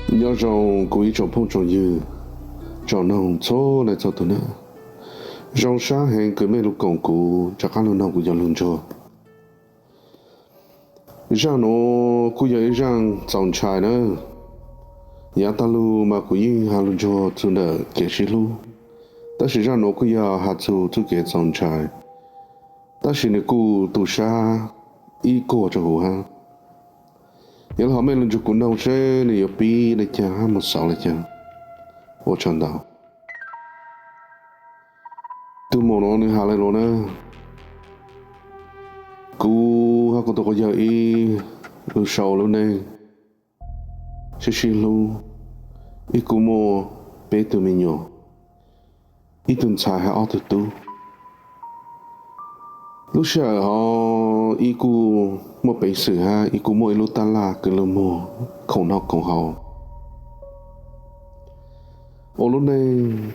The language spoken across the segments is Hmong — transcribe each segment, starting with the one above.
Nyob zoo kuv ib tsoom phooj tsoom ywg, tsoom noog txhua leej txhua tus na. Zoo sab heev kws mej lug koom kuv rov qaab lug noog kuv cov lug ntsug. Zaaj nuav kuj yog ib zaaj txaus ntshai na. Yaav taag lug mas kuv yeej has lug ntsug txug ntawm kev sib hlub, tab sis zaaj nuav kuj yog has txug txuj kev txaus ntshai, tab sis nwg kuj tu sab ib kuag rua huv hab. Yog le hov mej lug ntsug kuv noog seb nwg yuav pib le caag hab moog xauv le caag. Ua tsaug ntau. Tug muam nuav nwg has le nuav na: Kuv hab kuv tug quas yawg ib lug sau lub neej sib sib hlub, ib kuj muaj peb tug me nyuam, ib tug ntxhais hab ob tug tub. Lub sij hawm hov ib kuj muaj peev xwm hab ib kuj muaj ib lub taj laj kws lug moog khoom noj khoom haus. Ua lub neej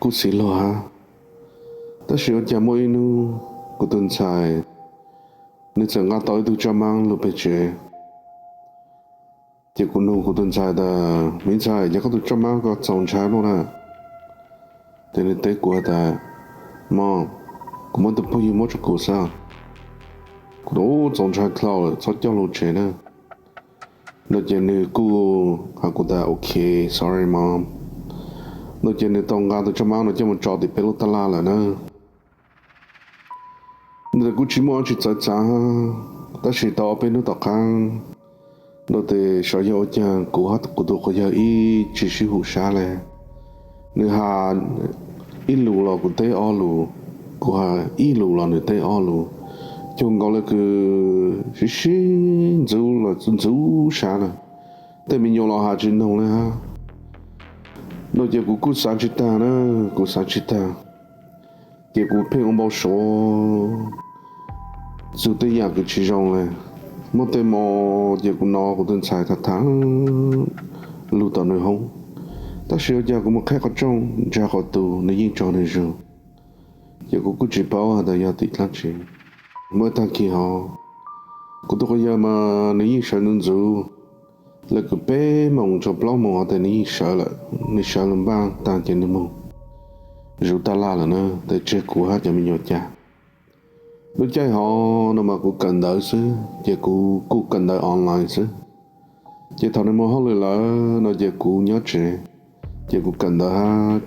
kuj xiv luag hab, tab sis ua caag muaj ib nub kuv tug ntxhais nwg txawm nqa tau ib tug roj maab lug peg tsev. Ces kuv nug kuv tug ntxhais tas, Me ntxhais, yog koj tug roj maab ko txaus ntshai luaj na? Ces nwg teb kuv has tas, Mom, kuv muaj tug phooj ywg muab rua kuv xwb. Kuv tau txaus ntshai dlhau lawm, txhob coj lug tsev na. No ces nwg kuj has kuv tas, Ok, sorry mom. No ces nwg tau nqa tug roj maab no coj moog tso tim peb lub taj laj lawm na. Nwg tas kuj tsi muaj dlaab tsi txawv txav, tab sis tau ob peb nub tom qaab, no ces xyov yog ua caag kuv hab kuv tug quas yawg ib tsi sib hum sab le. Nwg has ib lus los kuv teb ob lus, kuv has ib lus los nwg teb ob lus, cuag nkaus le kws sib sib ntxub los ntxub sab na. Tej me nyuam los has tsi noog le hab. No ces kuv kuj xaav tsi taag na, kuv xaav tsi taag. Ces kuv pheej ua npau suav txug tej yaam kws tsi zoo le. Muaj tej mo ces kuv nov kuv tug ntxhais thaam thaam lug tom nwg hoob, tab sis ua caag kuv moog qheb qhov rooj ntsa qhov tus nwg yeej tsaug nwg zug. Ces kuv kuj tsi paub has tas yog tim dlaab tsi. Muaj ib taag kis hov, kuv tug quas yawg mas nwg yeej sawv ntxuv ntxuv, le kws peb moos txug plaub moos hov tes nwg yeej sawv lawm, nwg sawv lug npaaj taag ces nwg moog zuv taj laj lawm na, tes tseg kuv hab cov me nyuam ca. Lub caij hov no mas kuv kawm ntawv xwb, ces kuv kuj kawm ntawv online xwb. Ces thaum nwg moog hauj lwm lawm no ces kuv nyob tsev, ces kuv kawm ntawv hab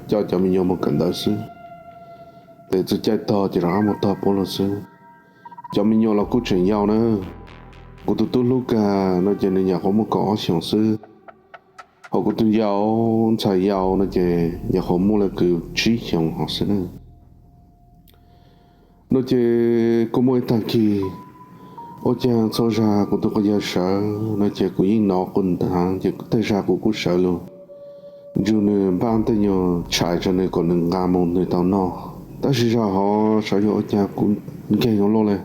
coj cov me nyuam moog kawm ntawv xwb. Tes txug caij tog ces rov qaab moog tog puab lug xwb. Cov me nyuam los kuj tseem yau na. Kuv tug tub hlub kag no ces nwg nyuam qhuav muaj kaum ob xyoos xwb, hos kuv tug yau, ntxhais yau no ces nyuam qhuav muaj le kws tsib xyoos hov xwb na. No ces kuj muaj ib taag kis, ua caag txhua zag kuv tug quas yawg sawv no ces kuv yeej nov quas nthav, ces tej zag kuv kuj sawv lug nrug nwg npaaj tej nyuag tshais rua nwg kom nwg nqaa moog nwg tau noj. Tab sis zag hov xyov yog ua caag kuv nkeeg ua luaj le,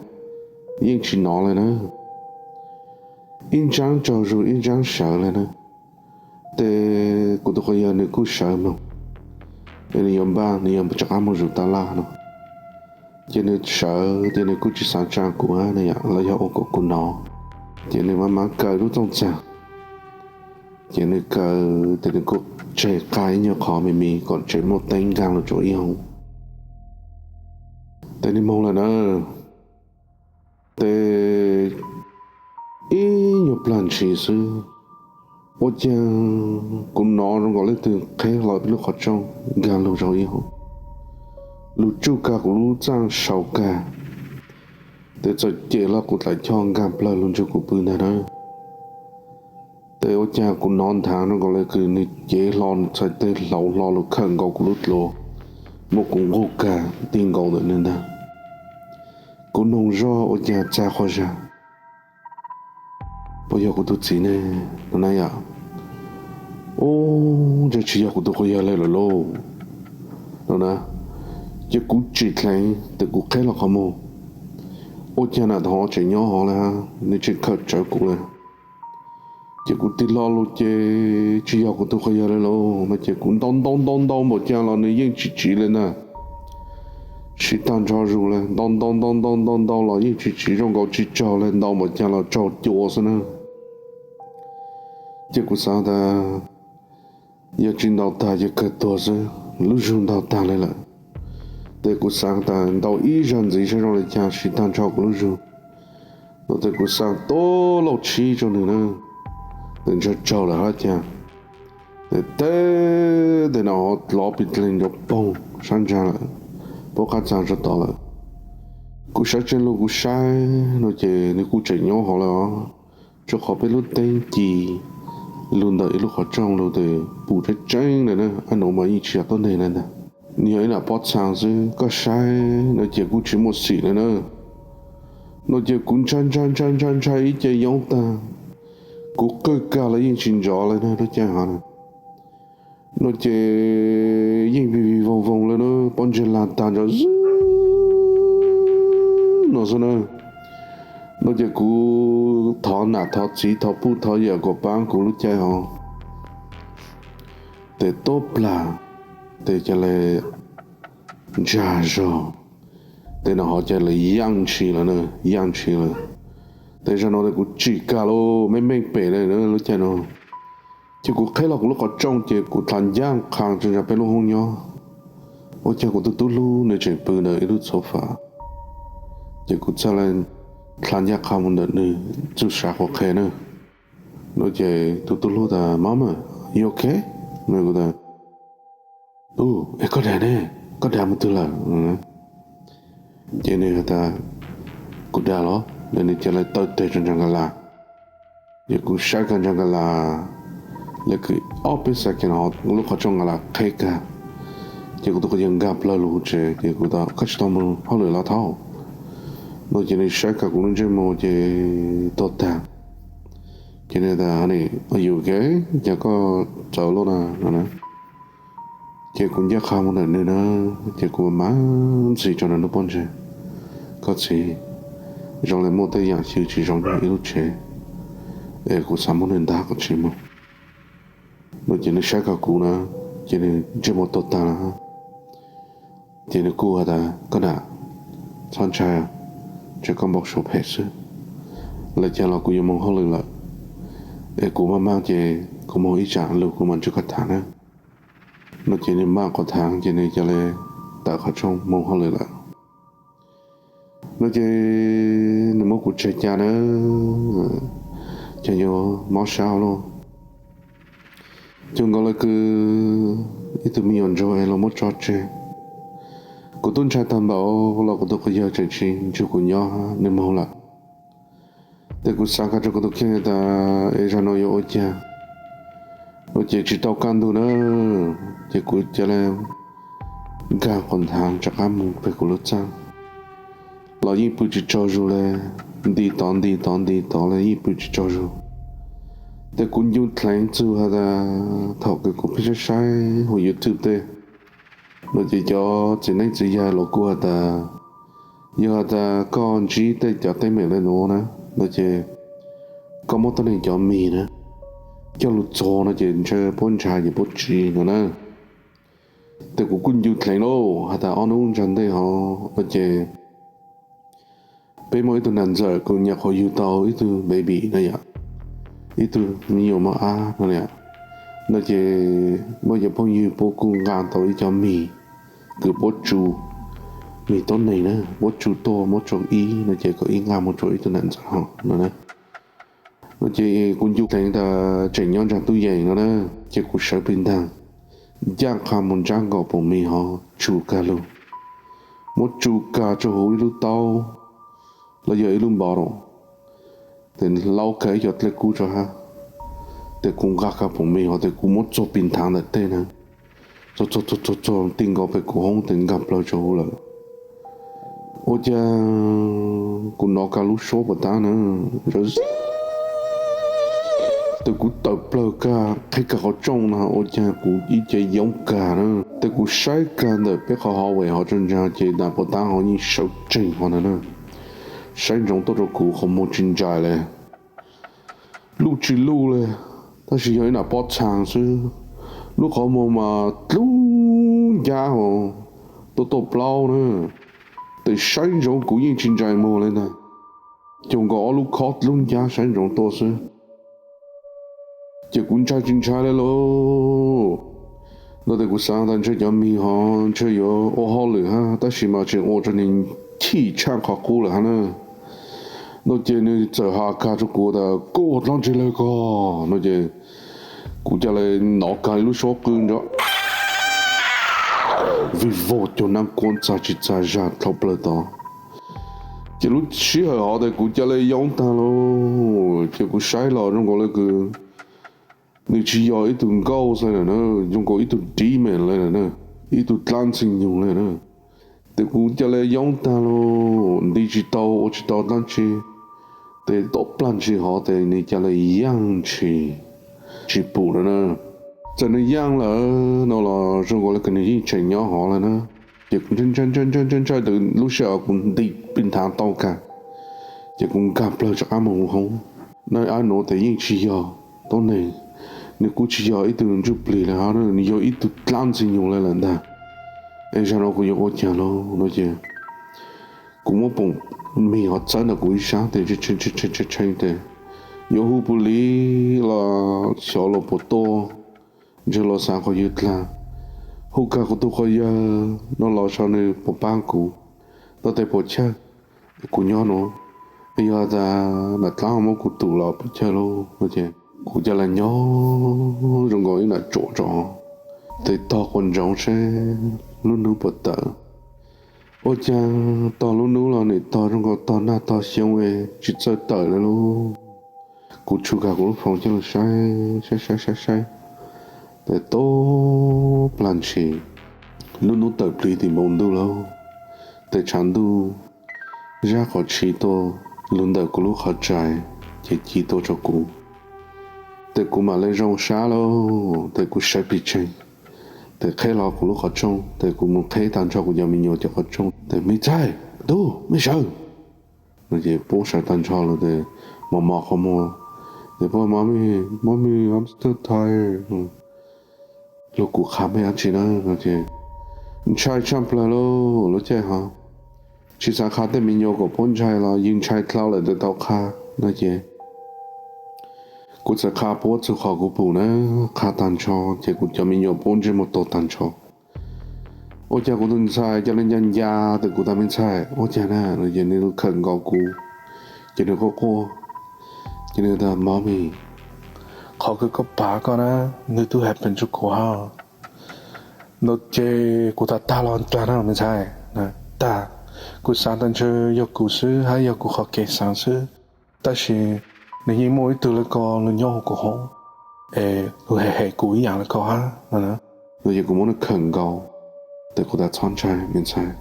yeej tsi nov le na. Ib ntsaab tsaug zug ib ntsaab sawv le na. Tes kuv tug quas yawg nwg kuj sawv moog, nwg yuav npaaj, nwg yuav rov qaab moog zuv taj laj no. Ces nwg sawv ces nwg kuj tsi xaav tsaa kuv los yog ua kom kuv nov. Ces nwg maam maam kaw lub txooj txag, ces nwg kaw, tes nwg kuj tseg qaa ib nyuag qhov me me kom tseem muaj teeb nkaag lug rua ib hoob. Tes nwg moog lawm na. Tes ib nyuag plaag ntshis xwb, ua caag kuv nov zoo nkaus leej twg qheb hlo peb lub qhov rooj nkaag lug rua ib hoob, lug tsuj kag kuv lub txaaj sau kag, tes txawm cem hlo kuv dlaim co nkaag plawg lug nrug kuv pw ntag na. Tes ua caag kuv nov nthav zoo nkaus le kws nwg cev hlo txhais teg hlauv hlo lug khawm nkaus kuv lub dluav, muab kuv nqug kag nti nkaus ntawm nwg ntag. Kuv noog zog ua caag txag qhov zag, puas yog kuv tug txiv ne? No na yom. Ub, ntshe tsi yog kuv tug quas yawg le lawm lauj, no na. Ces kuv tsim dleev tes kuv qheb hlo qhov muag, ua caag nam tod tseem nyob hov le hab, nwg tseem khawm tsawv kuv le. Ces kuv tig hlo lug ces tsi yog kuv tug quas yawg le lauj, no ces kuv ntaus ntaus ntaus ntaus npaum caag los nwg yeej tsi tsiv le ntag. Tsi taag nrho zug le, ntaus ntaus ntaus ntaus ntaus ntaus los yeej tsi tsiv, zoo nkaus tsi tsaug le, ntaus npaum caag los tsaug cua xwb na. Ces kuv xav tas yog tsis ntaus tag ces kawg tuag xwb, lub zug ntaus tag li lawm. Ces kuv xav tas ntaus ib zag ntxiv saib zoo li cas siv tag nrho kuv lub zug. No ces kuv xav tuaj lauj tshib rau nws na, ces ntshaw tsaug lawm hab cas, ces teb tes no lov pis dleeg nrov poog sab ntsag lawm, pub qab txag rau tod lawm. Kuv saib tseeb lug kuv saib no ces nws kuj tseem nyob hov lawm os, rau qhov peb lub teeb ci lug ntawm ib lub qhov rooj lug tes pum tseeb tseeb le na, ab nuav mas yeej tsis yog tuab neeg le ntag. Nws yog ib nam pob txhaa xwb, koj saib no ces kuj tsis muaj xim le na. No ces kuv ntshai ntshai ntshai ntshai ntshai ib ce yoob tag, kuv qwj kag los yeej tsis ntsov le na lub caij hov na. No ces yeej vij vij voog voog le na, pob ntseg lag tag nrho zog no xwb na. No ces kuv thov nam thov txiv thov puj thov yawm kom paab kuv lub caij hov. Ces tuab plag, ces ca le ntsag zog, ces no hov ca le yaaj ntshis lawm na, yaaj ntshis lawm. Ces zag no ces kuv tsim kag lug meej meej pem le lub caij no, ces kuv qheb los kuv lub qhov rooj ces kuv dlha ncaj qha rau ntawm peb lub hoob nyob. Ua cas kuv tus tub hlub nws tseem pw ntawm ib lub txhuv fam, ces kuv txhaj le dlha ncaj qha mus ntawm nws txug sav quav qhe na. No ces tus tub hlub tas, Mama, you okay? No kuv tas, U, es koj dag ne, koj dag mus twg lawm? Ces nws has tas, Kuv dag los? Ces nws ca le taw teg rau ntsa nkas las. Ces kuv saib kag ntsa nkas las, le kws ob peb xas kis no lub qhov rooj nkas las qheb kag. Ces kuv tus quas yawg nkag plawg lug tsev ces kuv tas, Koj tsis tau mus hauj lwm los thaub? No ces nws saib kag kuv lub ntsej muag ces tuag tag. Ces nws tas, Honey, are you okay? Cas koj txawv luaj na no na. Ces kuv ncaj qha mus ntawm nws na, ces kuv mam ntxhi rau nws lub pob ntseg, Koj txiv, zoo le muaj tej yaam xyw tsis zoo nyob ib lub tsev, es kuv xav muab nws ntaag kom tsis moog. No ces nws saib kag kuv na, ces nws ntsej muag tuag tag lawm. Ces nws kuj has tas, Koj nam, txhob ntshai, tsuas koj npau suav phem xwb. Lawv caag los kuv yuav moog hauj lwm lawm, es kuv maj maj ces kuv moog ib tsam lug kuv mam ntsib koj thaam na. No ces nws maj quas thaam ces nws ca le tawm qhov rooj moog hauj lwm lawm. No ces nws muab kuv tseg ca na, ces yuav mob sab luaj. Cuag nkaus le kws ib tug me nyuam ntsuag es los muab tso tseg. Kuv tub ntshai tag npaum los kuv tus quas yawg tseem tsis nrug kuv nyob, nws moog lawm. Ces kuv xaav kag rua kuv tus kheej tas es zag no yuav ua caag, no ces tsis tau kaj ntug na, ces kuv ca le nkag quas nthav rov qab moog peg kuv lub txaj. Los yeej pw tsis tsaug zug le, nti tod nti tod nti tod le yeej pw tsis tsaug zug. Ces kuv ncu dleev txug has tas thaum kws kuv pheej saib saib huv YouTube tej, no ces cov txiv neej txiv yaig los kuj has tas, yog has tas koj ntsib tej cov teeb meem le nuav na, no ces koj muab tuab neeg cov mis na coj lug txuag no ces ntshe puab ntshaw ces puab tsiv no na. Ces kuv kuj ncu dleev lauj has tas ob nub ntsag ntej hov no ces peb muaj ib tug nam ntxawm kws nyam qhuav yug tau ib tug baby na yom, ib tug me nyuam mos ab no na, no ces muaj cov phooj ywg puab kuj nqa tau ib co mis kws puab tsu, mis tuab neeg na, puab tsu tuaj muab tsua ib no ces kom ib nqaj moog rua ib tug nam ntxawm hov no na. No ces kuv ncu dleev tas tseem nyob nraag tub yees no na, ces kuv sawv plig ntaag, ncaaj qha moog ntsab nkaus puv mis hov tsu kag lug, muab tsu kag rua huv ib lub taub los yog ib lub npov lawm, ces lau kag ib co dlej kub rua hab, ces kuv nqaj kag puv mis hov ces kuv muab txuag pis nthav ntawm tej na, txuag txuag txuag txuag ti nkaus peg kuv hoob ces nkag plawg rua huv lawm. Ua cas kuv nov kag lub suab puas tab na, zawv zib, ces kuv tawm plawg kag qheb kag qhov rooj na ua cas kuv ib ce yoob kag na. Ces kuv saib kag ntawm peb qhov hallway hov tso ntsaag ces nam puas tab hov yeej sawv tsees hov ntag na, saib ntsoov tuaj rua kuv qhov muag tsis ntsais le, luj tsis luj le, tab sis yog ib nam pob txhaa xwb, lub qhov muag mas dlub ncab hov, tuaj tuaj plaub na, ces saib ntsoov kuv yeej tsis ntsais muag le ntag, cuag nkaus ob lub khob dlub ncab saib ntsoov tuaj xwb. Ces kuv ntshai tsis ntshai li lauj. No tes kuv xav tas ntshe cov mis hov ntshe yuav ua hauj lwm hab, tab sis mas tseem ua rau nws chim tshaj qhov qub lawm hab na. No ces nws txawm has kag rau kuv tas koj ua dlaab tsi le ko. No ces kuv ca le nov kag ib lub suab qw nrov vij voog cuag nab kuab txag tsis txag zag dhau plaws tod. Ces lub sij hawm hov tes kuv ca le yoob tag lauj. Ces kuv saib los zoo nkaus le kws nws tsis yog ib tug nkauj xwb lawm na, zoo nkaus ib tug demon le lawm na, ib tug dlaab ntxwg nyoog le na. Tes kuv ca le yoob tag lauj, nti tsis tau ua tsis tau dlaab tsi. Tes tom plag ntshis hov tes nws ca le yaaj ntshis tsis pum lawm na. Txawm nws yaaj lawm no los zoo nkaus le kws nws yeej tseem nyob hov lawm na. Ces kuv ntshai ntshai ntshai ntshai ntshai ntshai tes lub sij hawm kuv nti pij nthav tau kag, ces kuv nkag plawg rov qab moog hauv. Na ab nuav tes yeej tsis yog tuab neeg, nws kuj tsis yog ib tug ntsuj plig le hov, nws yog ib tug dlaab ntxwg nyoog le lawm ntag. Es zaum no kuv yuav ua caag lauj no ces kuv muab poom mis hov txawb ntawm kuv ib sab tes tshee tshee tes yuav hu pus lis los xyov luag puas tuaj, ntshe luag xav qhov ywg dlaag, hu kag kuv tug quas yawg no los saib nws puas paab kuv, tab tes puas chawj. Kuv nyob nuav, es yog tas nam dlaab ho muab kuv tum los puas chawj lauj no ces kuv ca le nyob zoo nkaus ib nam tsuam tso, tes tog quas ntsoov seb lub nub puas tawm. Ua caag tog lub nub los nwm tog zoo nkaus tog nag tog xyoo es tsis txawj tawm le lauj. Kuv tshu kag kuv lub phone coj lug saib saib saib saib saib, tes tub plag ntshis lub nub tawm plig tim npoo ntuj lauj. Tes tshav ntuj zab qhov tshiab tuaj lug ntawm kuv lub qhov tsais, ces ci tuaj rau kuv. Tes kuv mam le zoo sab lauj, tes kuv sawv plig tseeg, tes qheb hlo kuv lub qhov rooj, tes kuv mus qheb tag nrho kuv cov me nyuam cov qhov rooj, tes me ntxhais, tub, mej sawv no ces puab sawv tag nrho lawm tes mos mos qhov muag, tes puab, Mommy, Mommy, I'm still tired. Lug kuv qha mej dlaab tsi na no ces ntshai tshaj plawg lauj lub caij hov. Tsis xav qha tej me nyuam kom puab ntshai los yeej ntshai dlhau lawm tes tau qha no ces kuv txawm qha puab txug qhov kuv pum na, qha tag nrho ces kuv cov me nyuam puab ntsej muag tuag tag nrho. Ua caag kuv tus ntxhais ca le nca nca tes kuv tas, Me ntxhais, ua caag na? No ces nws khawm nkaus kuv, ces nws quaj quaj, ces nws tas, Mommy, qhov kws koj pab koj na, nws tub happen rau kuv hab. No ces kuv tas, Tag los tag na me ntxhais, tag. Kuv xaav tas ntshe yog kuv xwb hab yog kuv qhov kev xaav xwb, tab sis nws yeej muaj ib tug le ko lug nyob huv kuv hauv es lug hem hem kuv ib yaam le ko hab no. No ces kuv muab nws khawm nkaus, tes kuv tas, Txhob ntshai me ntxhais,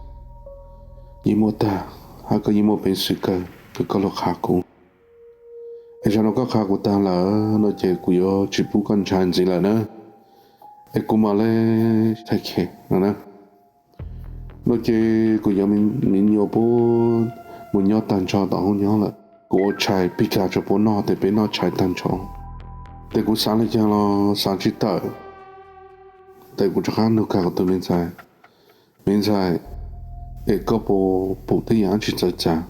yeej muaj tag, hab koj yeej muaj peev xwm kawg kws koj lug qha kuv. Es zaum no koj qha kuv tag lawm no ces kuv yuav tsis pub koj ntshai ntxiv lawm na, es kuv mam le take care no na. No ces kuv cov me nyuam puab mus nyob tag nrho tom hoob nyob lawm, kuv ua tshais pig kag rau puab noj tes peb noj tshais tag nrho. Tes kuv xaav le caag los xaav tsis tawm, tes kuv rov qab nug kag kuv tus me ntxhais, Me ntxhais, es koj puas pum tej yaam dlaab tsi txawv txav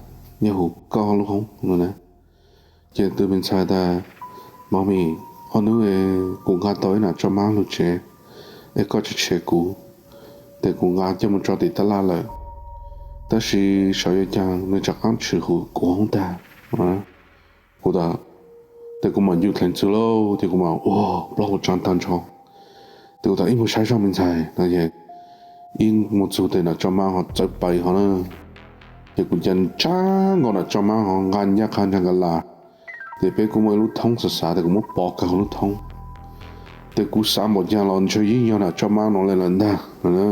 nyob huv koj lub hoob no na? Ces tus me ntxhais tas, Mommy, ob hnub kuv nqa tau ib nam tso maab lug tsev, es koj tseg tshev kuv, tes kuv nqa coj mus tso tim tab laj lawm, tab sis xyov yuav caag nws rov qaab tshwm huv kuv hoob tag. Kuv tas, tes kuv mam ncu dheev txug lauj, ces kuv mam ua plaub hau tsaav tag nrho. Tes kuv tas, Ib mus saib zog me ntxhais no es ib mus txug tes nam tso maab ho txawv pais hov na. Ces kuv ca ntsab nkaus nam tso maab ho nqa ncaj qha nraag nka las, ces peb kuj muaj ib lub thoob xav xav tes kuv muab pov kag huv lub thoob. Tes kuv xaav npaum caag los ntshe yeej yog nam tso maab no le lawm ntag no na.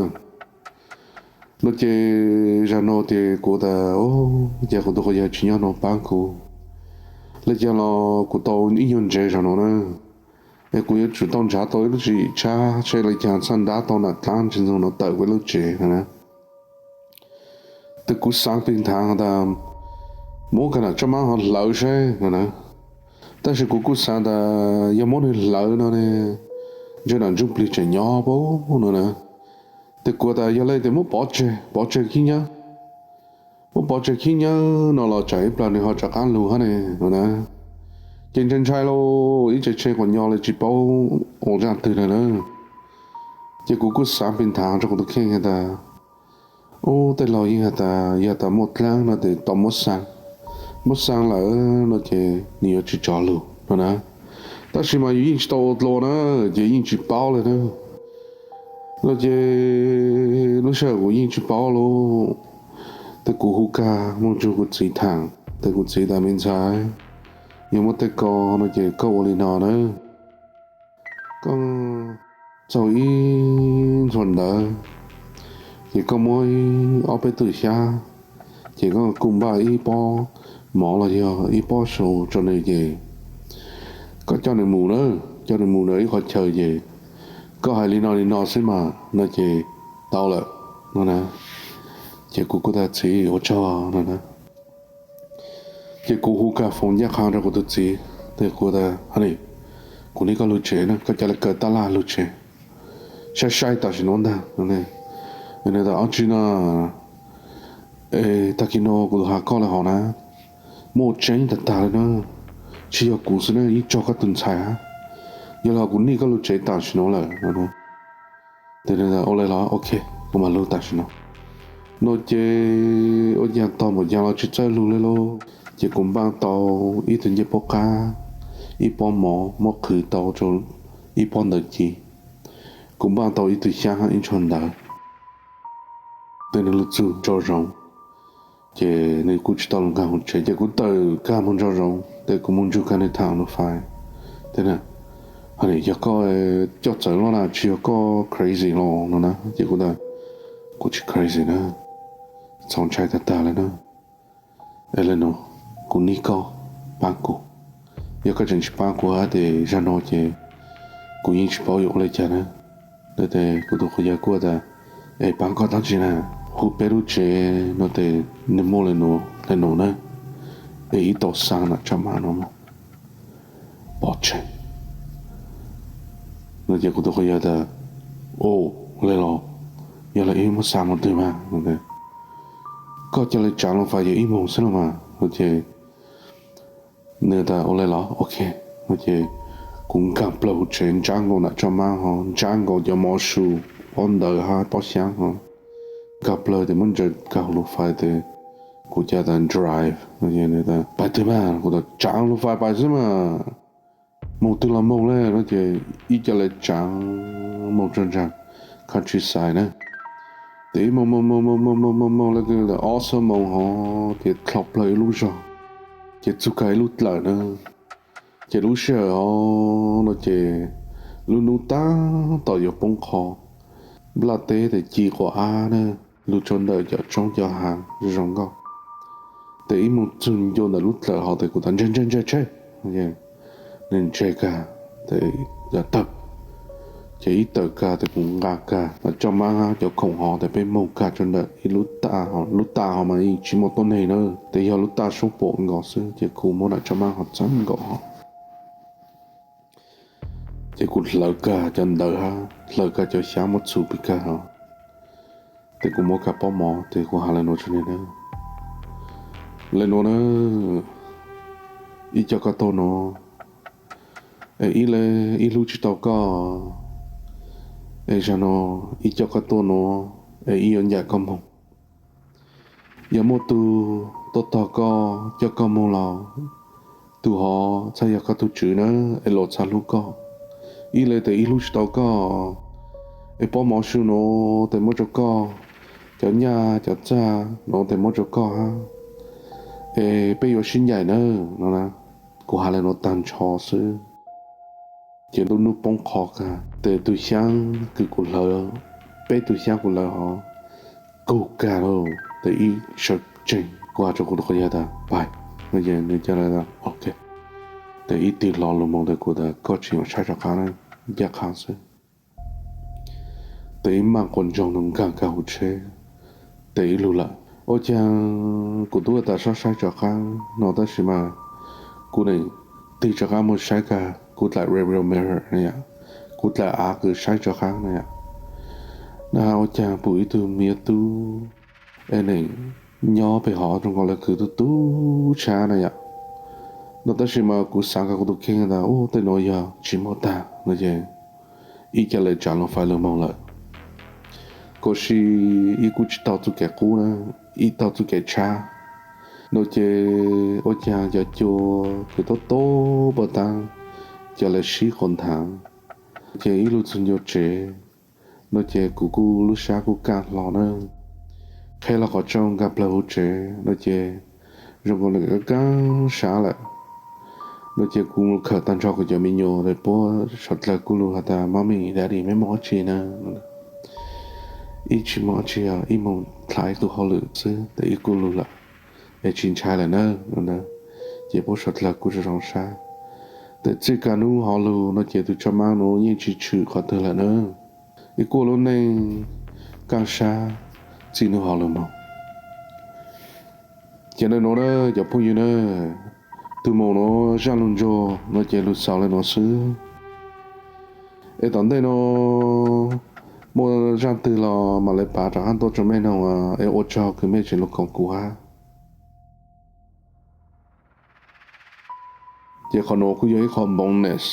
No ces zag no ces kuv tas, Ua caag kuv tug quas yawg tsis nyob no paab kuv? Le caag los kuv tau ib nyuag ntsev zag no na, es kuv yuav tsum tau nrhav tau ib lub tswv yim tshab seb le caag txhaj nrhav tau nam dlaab ntxwg nyoog no tawm kuv lub tsev no na. Tes kuv xaav pig nthav tas, Muab kag nam tso maab ho hlawv seb no na. Tab sis kuv kuj xaav tas yog muab nwg hlawv no ne, ntshe nam ntsuj plig tseem nyob paub no na. Tes kuv tas, Yog le tes muab pov tseg, pov tseg khib nyiab, muab pov tseg khib nyiab no los tsam ib plag nwg ho rov qaab lug hab ne no na. Ces ntshai ntshai lauj, ib tse tshee quas nyo li tsis paub ua zaj twg na na. Ces kuv kuj xav pes nthav rau kuv tus kheej has tas, ub, tej laus yeej has tas yog tas muaj dlaab no tes tau muab xaa, muab xaa lawm no ces nws yuav tsis tsov lug no na. Tab sis mas yus yeej tsis tau ua dlua na, ces yeej tsis paub li na. No ces lub sij hawm kuv yeej tsis paub lauj, tes kuv hu kag moog nrug kuv txiv thaam, tes kuv txiv tas, me ntxhais, yog muaj tej ko no ces koj ua li no na. Koj txaug ib ntxhua ntawv, ces koj muab ob peb tug xyab, ces koj kuj npaj ib pob mov los yog ib pob su rau nws ces koj coj nws mus na, coj nws mus ntawm ib qhov chaw ces koj hais li no li no xwb mas no ces tau lawm no na. Ces kuv kuj tas, txiv, ua tsaug no na. Ces kuv hu kag foos ncaj qha rau kuv tus txiv, tes kuv tas, kuv nij koj lug tsev na, koj ca le kaw taj laj lug tsev, saib saib tam sim nuav ntag. Nws tas, ob tsi no, es tag kis no kuv has koj le hov na, muaj tseeb tag tag le na, tsis yog kuv xwb na, yeej tso koj tus ntxhais hab, yog le hov kuv nij koj lug tsev tam sim nuav lawm no. Tes nws tas, ua le los, ok, kuv mam lug tam sim no. No ces ua caag tog npaum caag los tsis txawj lug le lauj, ces kuv npaj tau ib tug ncej puab qab, ib pob mov muab qhwv tau rau ib pob ntawv ci, kuv npaj tau ib tug xyab hab ib ntshua ntawv, tes nws lug txug nraum zoov, ces nws kuj tsis tau lug nkaag huv tsev, ces kuv tawm kag moog nraum zoov, tes kuv moog nrug kag nws thaam lus fais, tes, yog koj coj txawv loj na, tsis yog koj crazy los no na. Ces kuv tas, kuv tsis crazy na, txaus ntshai tag tag le na. Es le nuav, kuv nij koj, paab kuv. Yog koj tseem tsis paab kuv hab tes zag no ces kuv yeej tsis paub yuav ua le caag na. Tes kuv tug quas yawg kuj tas, es paab koj dlaab tsi na, hu peb lub tsev no tes nws muaj le nuav le nuav na, es ib tau xaa nam tsab maam no moog pov tseg no. Ces kuv tug quas yawg tas, o, le los, yog le ib muab xaa moog twg mas, koj ca le tsaav lug fais yog ib moog xwb los mas. Ces nws tas, ua le los, ok. Ces kuv nkaag plawg huv tsev, ntsab nkaus nam tsab maab ho, ntsab nkaus cov mov su, pob ntawv hab pob xyaab ho, nkaag plawg tes muab ntsaws kag huv lus fais tes kuv ca tas drive. Pais twg mas? Kuv tas tsaav lus fais pais xwb mas, moog twg los moog le no. Ces ib ca le tsaav moog tsuag ntsaag countryside na. Tes ib moog moog moog moog moog moog moog moog le ob xuab moos ho, ces dlhau plawg ib lub zog, ces txug kag ib lub dlawm na. Ces lub sij hawm ho no ces lub nub taag tom yuav poob qho, nplaj teb tes ci quas ab na, lug tsua ntawm cov tsoob cov haav zoo zoo nkauj. Tes ib moog txug ncua ntawm lub dlawm ho tes kuv tas, ntseg ntseg ntseg tsheb. Nws ntseg kag tes yog tawg, ces ib tawm kag tes kuv nqa kag nam tsab maab hab cov khoom ho tes peb moog kag tsua ntawm ib lub taj ho, lub taj ho mas yeej tsis muaj tuab neeg na, tes yog lub taj suab puam nkaus xwb, ces kuv muab nam tsab maab ho txeeb nkaus ho. Ces kuv hlawv kag cov ntawv hab hlawv kag cov xyaab muab txhum pes kag ho, tes kuv muab kag pob mov tes kuv has le nuav tsua nws na, le nuav na, ib co koj tuaj nuav, es ib le ib hlub tsis tau koj, es zag nuav ib co koj tuaj nuav, es ib yuav ncaim koj moog. Yog muaj tug tuaj tog koj coj koj moog los, tug ho txhaj yog koj tug tswv na, es luas txhaj hlub koj. Ib le tes ib hlub tsis tau koj, es pob mov su nuav tes muab rua koj, cov nyaj cov txag nuav tes muab rua koj hab, es peb yuav sib ncaim na no. Kuv has le nuav tag nrho xwb, ces lub nub poob qho kag tes tug xyaab kws kuv hlawv, peb tug xyaab kuv hlawv ho kug kag lawm tes ib sawv tsees kuv has rua kuv tug quas yawg tas pais, nws ca le tas ok, tes ib tig hlo lug moog tes kuv tas koj tsis nyuam saib rov qab na, ncaj qha xwb. Tes ib maaj quas ntsoog nkaag kag huv tsheb, tes ib lug lawm. Ua caag kuv tub tas sab saib rov qab no tab sis mas kuv neem tig rov qab moog saib kag kuv dlaim rearview mirror na yom, kuv dlaim av kws saib rov qab na yom, na ua caag pum ib tug miv tub es neem nyob peg hov zoo nkaus le kws tub tub tshab na yom, No tab sis mas kuv xav kom kuv tus kheej tas ub tej nuav yog tsis muaj tag no ces ib ca le tsav lus fais lus moog lawm. Kuj si ib kuj tsis taug txuj kev qub na, ib taug txuj kev tshab. No ces ua caag cov cua kws tuab tuab puag taab ca le sib quas nthav, ces ib lub txug ncua tsev. No ces kuv kuj lub sab kuj kaaj hlo na, qheb lug qhov rooj nkaag plawg huv tsev no ces zoo nkaus le kaaj sab lawm. No ces kuv mus khawm taag nrho kuv cov me nyuam es puab suav dlawg kuj lug has tas Mommy, Daddy, meb moog dlaab tsi na? Ib tsis moog dlaab tsi, ib moog dlha ib tug hauj lwm xwb tes ib kuj lug lawm es tsis ntshai lawm na. Ces puab suav dlawg kuj zoo zoo sab. Tes txij kaam nub hov lug no ces tug tsob maab nuav yeej tsis tshwm qhov twg lawm na. Ib kuj lub neej kaaj sab txij nub hov lug moog. Ces le nuav na cov phooj ywg na, tug moos nuav zaaj lug ntsuag no ces lug xaus le nuav xwb. Es tom ntej nuav muaj zaaj twg los mam le paav rov qaab tuaj rua mej noog, es ua tsaug kws mej tseem lug koom kuv hab. Ces qhov nuav kuj yog ib qho bonus.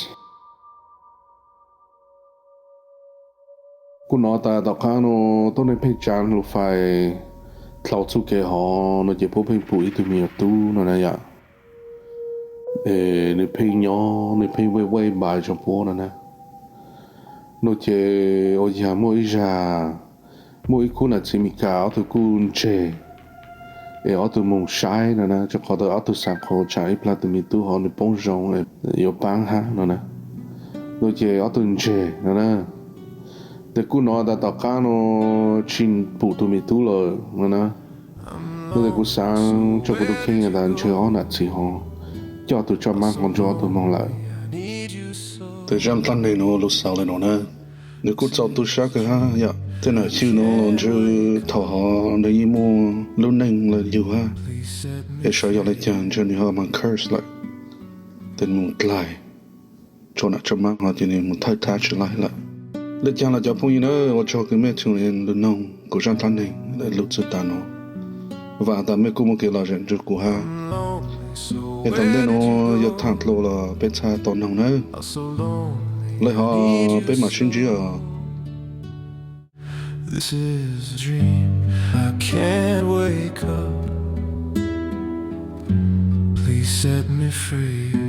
Kuj nov tas tom qaab nuav tuab neeg pheej tsav lus fais dlhau txuj kev hov no ces puab pheej pum ib tug me nyuam tub no na yom. Es nwg pheej nyob nwg pheej vaj vaj npais rua puab no na. No ces ua caag muaj ib zag, muaj ib khub nam txiv Meskas ob tug kuj ntseg es ob tug moog saib no na, rua qhov tas ob tug xaav qhuas tsaam ib plag tug me tub hov nwg poob zoo yuav paab hab no na. No ces ob tug ntseg no na. Tes kuj nov tas tom qaab nuav tsis pum tug me tub lawm no na. No tes kuv xaav rua kuv tus kheej tas ntshe ob nam txiv hov coj tug tsob maab hov nrug ob tug moog lawm. Tes zaaj dlaab neeg nuav lug xaus le nuav na. Nwg kuj txaus tu sab kawg hab yom. Tej nam xyw nuav los ntshe thaum hov nwg yeej muaj lub neej lawm yug hab, es xyov yog le caag ntshe nwg ho mas curse lawm, tes nwg mus dlaig tsua nam tsua maab hov ces nwg mus thawj thab tsi laib lawm. Le caag los cov phooj ywg na, ua tsaug kws mej txhum lug noog kuv zaaj dlaab neeg lug txug tas nuav. Vaam tas mej kuj muaj kev lom zem nrug kuv hab. Es tom ntej nuav yog thaam dlua los peb txhaj tau noog nawb. Le hov peb mam sib ntsib os. This is a dream. I can't wake up. Please set me free.